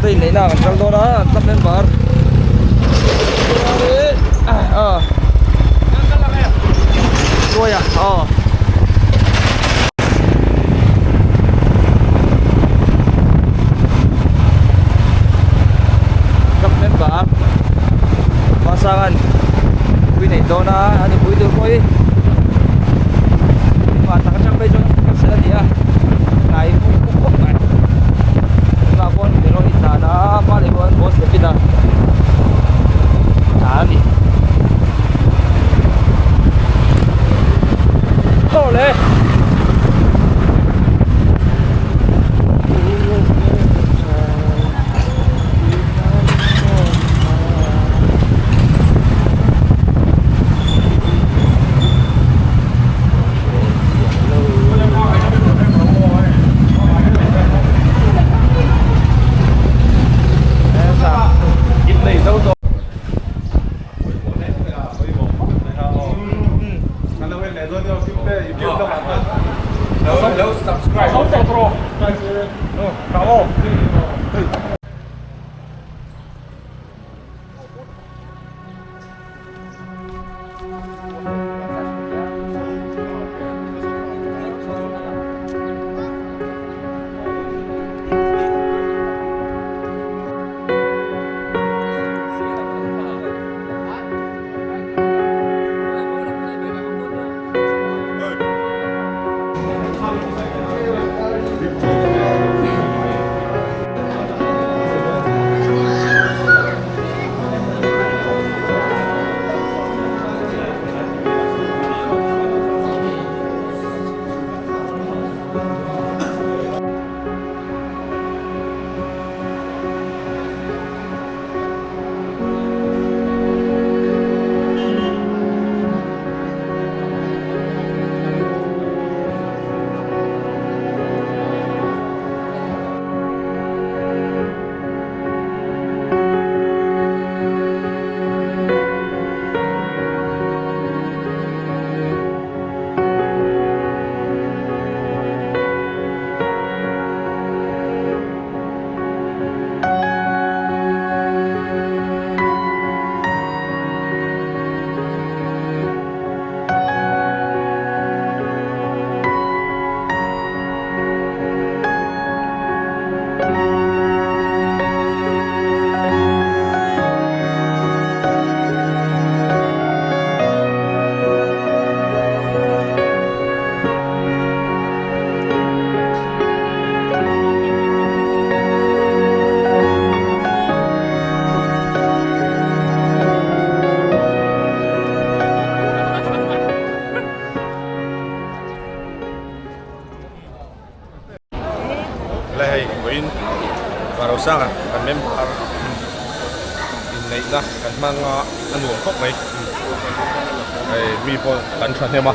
te inneihna ah kan kal dawn a an club member ah Hruaia aw. Club member Vasangan pui nei dawn a a nupui tur pawh hi engmah tak atang phei chuan a sel a ni a hnai puk puk khawp mai tunah pawh an erawh in dan a hma leh pawh an boss David a tlan a ni aw le. Le hei vawiin Varosanga kan member inneihna kan hmang a a nuam khawp mai hei mi pawh kan thahnem a.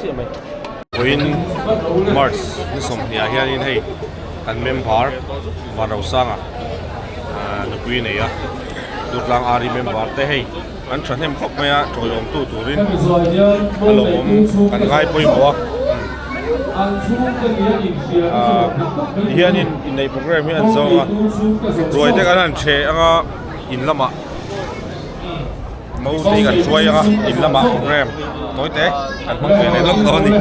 chiah mai. Vawiin March ni sawmhnih ah hianin hei kan member Vanrosanga nupui nei a, Durtlang Ari member te hei an thahnem khawp mai a, tawiawmtu turin a lo awm kan ngai pawimawh a. Tihianin inneih program hi an zawng a, ruai te kan han ṭheh anga in lamah Mo te kan hruai anga in lamah program tawi te kan hmang ve leh lawk dawn a ni.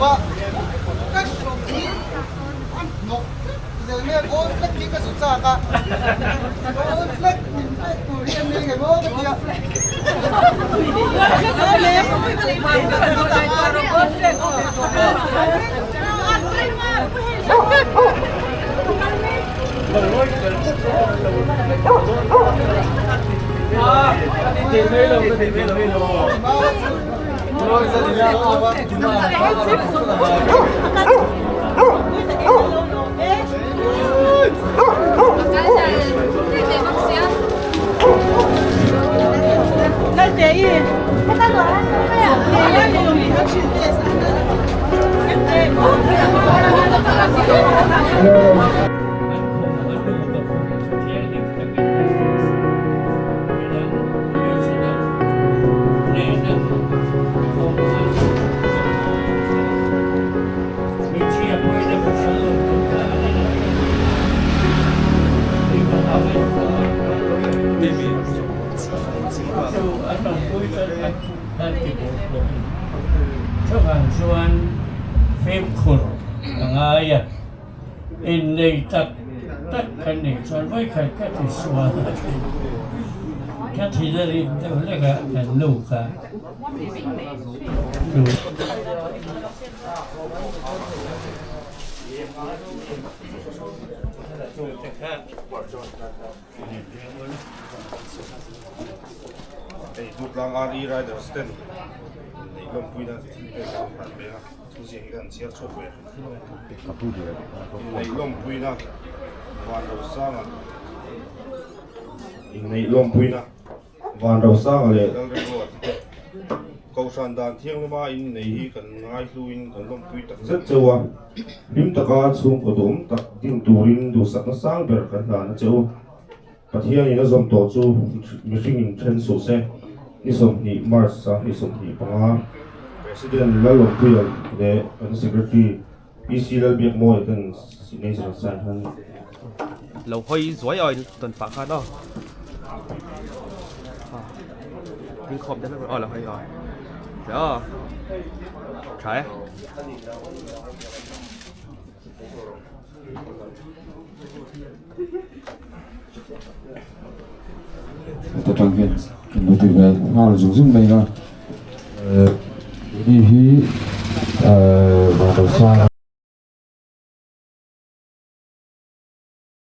a, ka hrilh hi a hnawk vek zel mai a, gold flag hi ka zu chak a, gold flag min pek tur hi an nei ngei maw ka ti a. Innei tak tak kan nih chuan vawikhat ka ti sual a ti. Ka thil a rim deuh hlek a, kan nu kha nu. Hei Durtlang RE Riders ten inneih lawmpuina thil pek an hman ve a, thu ziak hi kan chhiar chhuak ve. Inneih lawmpuina Vanrosanga Inneih lawmpuina Vanrosanga leh Lalremruat te Kohhran dan thianghlima innei hi kan ngaihluin kan lawmpui tak zet cheu a, hlim taka chhungkaw duhawm tak din turin duhsakna sang ber kan hlan a che u. Pathianin a zawm tawh chu mihringin then suh se, ni 20 March 2025, President Lalawmpuia leh kan Secretary PC Lalbiakmawia ten signature an sign han. Lo hawi zuai aw in tawn pah khan aw. Ding khawm deuh aw lo hawi aw. Aw. Tha e. Heta tang hian kan lo ti ve nghal zung zung mai a, ni hi Vanrosanga.